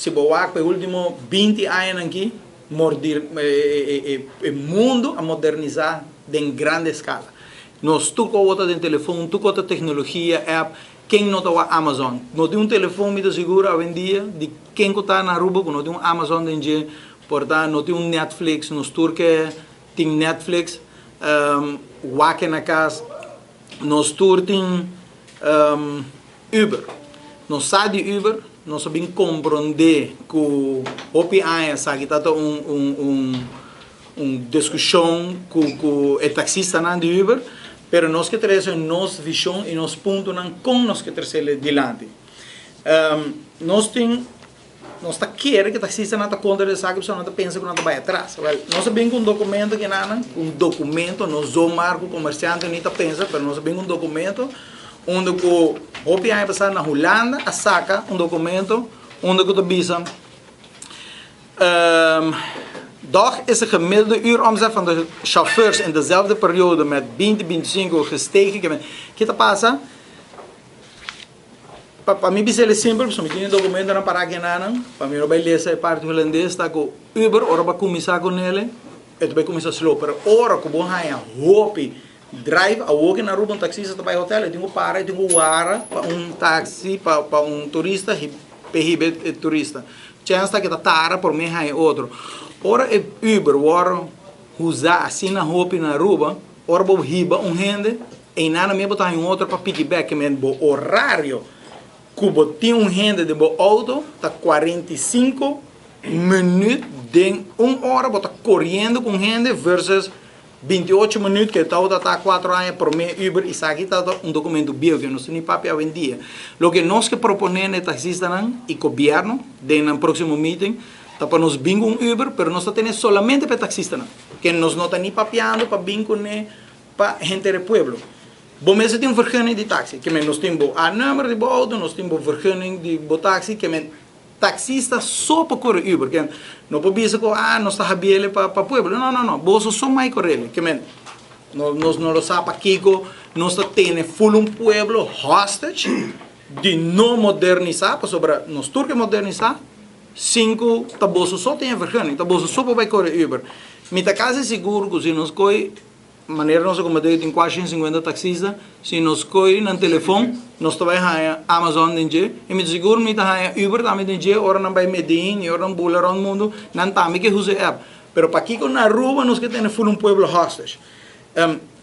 Si bo wak pa e ultimo 20 añanan aki, e mundo a moderniza den grande escala. Nos tur ta den telefon, tur ta tecnologia, app, ken no ta Amazon? No tin un telefon, mi ta sigur, awendia, di ken ta na Aruba, no tin un Amazon den dje, porta no tin un Netflix, nos tur ke tin Netflix, wak na cas, nos tur tin Uber. Nos sa di Uber, nos a bin comprende cu hopi aña esaki ta un discusion cu e taxistanan di Uber, pero nos ke trece nos vision y nos puntonan con nos ke trece dilanti. Nos tin nos ta kere cu taxistanan ta contra esaki, pasobra nan ta pensa cu nan ta bay atras. Well, nos a bin cu un documento cu nan, un documento, no zomaar cu comerciante ni ta pensa, pero nos a bin cu un documento unda cu hopi aña pasa na Hulanda a saca un documento unda cu ta bisa: "Toch is de gemiddelde uuromzet van de chauffeurs in dezelfde periode met 20, 25 gestegen." Kico ta pasa? Pa mi bisa e simpel, so mi tin documentonan pa aki nan, pa mi no bay lesa e parti hulandes, ta cu Uber, ora bo cuminsa cu ne, e ta bay cuminsa slow, pero ora cu bo haya hopi drive, awo na Aruba un taxista ta bay hotel, e tin cu para, e tin cu warda pa un taxi, pa un turista, pa e turista. Chance ta cu ta tarda pa mi haya otro. Ora e Uber wordo usa asina hopi na Aruba, ora bo hiba un hende, y nada mesmo ta un otro pa piggyback, kiermen bo horario cu bo tin un hende den bo auto, ta 45 minuut den un ora bo ta coriendo cu hende versus 28 minuut cu ta 4 aña prome Uber. Esaki ta un documento bieu cu nos ni papia awendia. Loke nos ke propone na taxistanan y gobierno den un proximo meeting ta pa nos bin un Uber, pero nos ta tene solamente pa taxistanan. Cu nos no ta ni papiando pa bin cu pa hende di pueblo. Bo mes tin un vergunning di taxi, kiermen nos tin bo A-nummer di bo auto, nos tin bo vergunning di bo taxi, kiermen taxista so pa core Uber, cu no por bisa cu ah, nos ta habriele pa pueblo. No, no, no, bo so may core, kiermen no, nos no sa pakico nos ta tene full un pueblo hostage di no modernisa, pasobra nos tur ke modernisa, cinco ta boso so tin vergunning, ta boso so pa core Uber. Mi ta casi sigur cu si nos coy manera nos como tin 450 taxista, si nos coy na telefon, nos ta bay haya Amazon den dje, y mi sigur mi ta haya Uber tambe den dje, ora nan bay Medellín, y ora nan bula rond mundo, nan tambe ke usa app. Pero pakico na Aruba nos ke tene full un pueblo hostage?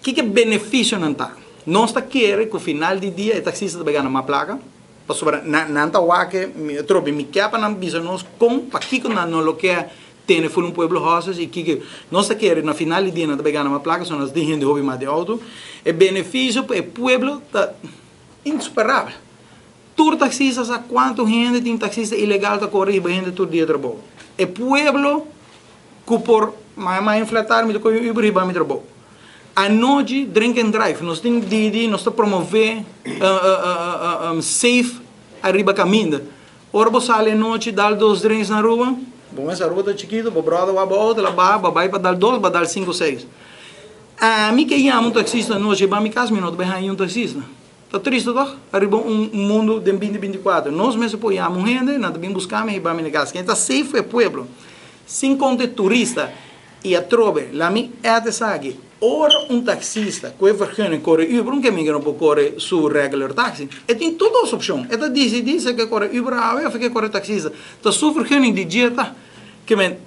Kico beneficio nan ta? Nos ta kere cu final di dia e taxista ta gana mas placa, pasobra nan ta wak trobe mi ke pa nan bisa nos con pakico nan no lo ke tene full un pueblo hostage y kico nos ta kere na final di dia nan ta gana mas placa, so nos tin hende hopi mas di auto. E beneficio pa e pueblo ta insuperabel. Tur taxista sa cuanto hende tin taxista ilegal ta core riba hende tur dia trabou. E pueblo cu por mas inflatar mi ta coy Uber riba mi trabou. Anochi drink and drive, nos tin Didi, nos ta promove safe ariba caminda. Ora bo sali anochi, dal dos drinks na Aruba, bo mes Aruba ta chikito, bo brother wa bo auto, la baha, bo bay pa dal dos, ba dal cinco, seis. Ami ke yama un taxista anochi, ba mi cas, mi no ta bay un taxista. Ta triste, toch? Ariba un mundo den 2024. Nos mes por yama un hende, nan ta bin busca mi, ba mi cas. Ken ta safe e pueblo. Sin conta turista y atrobe, la mi add esaki. Ora un taxista cu e vergunning core Uber, un kiermen no por core su regular taxi. E tin tur dos opcion. E ta dicidi si ke core Uber awe of ke core taxista. Ta su vergunning di dje ta. Kiermen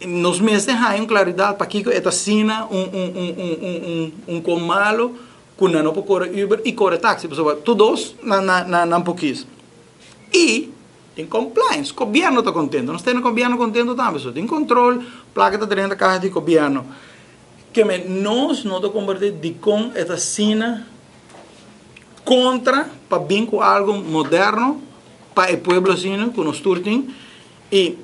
nos mester haya un claridad pakico e ta asina un con malo cu nan no por core Uber y core taxi. Pasobra tur dos nan por kies. Y tin compliance, gobierno ta contento. Nos tin gobierno contento tambe. So, tin control, placa ta drenta caha di gobierno. Kiermen nos no ta comprende di con e ta asina contra pa bin cu algo moderno pa e pueblo asina cu nos tur tin. Y